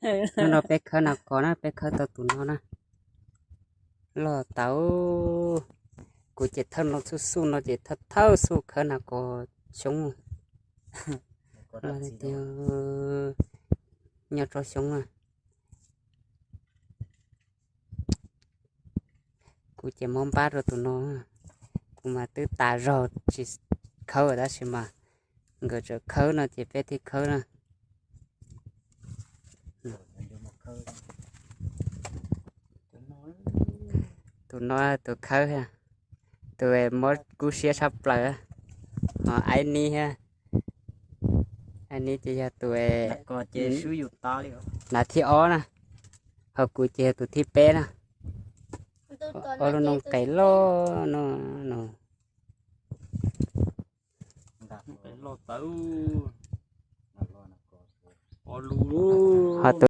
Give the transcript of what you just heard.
Hnub no peb khawb nas kos na, peb khawb tau tus no na. Loj tau. Kuv ces thawj no xub xub no ces thawj thawj xub khawb nas kos xyoob. Loj tiag, nyob tsob xyoob na. Kuv ces mob npab rau tus no, kuv mas twb tas zog tsis khawb tab sis mas nkawd tseem khawb no ces peb thiaj khawb na. Tus no tus khawb, tus mob kub siab tshaj plaws, ho aib nib thiab. Aib nib ces yog tus hnav thib ob na, ho kuv ces yog tus thib peb na. Ob lub noog qes loj no, no. Ho tus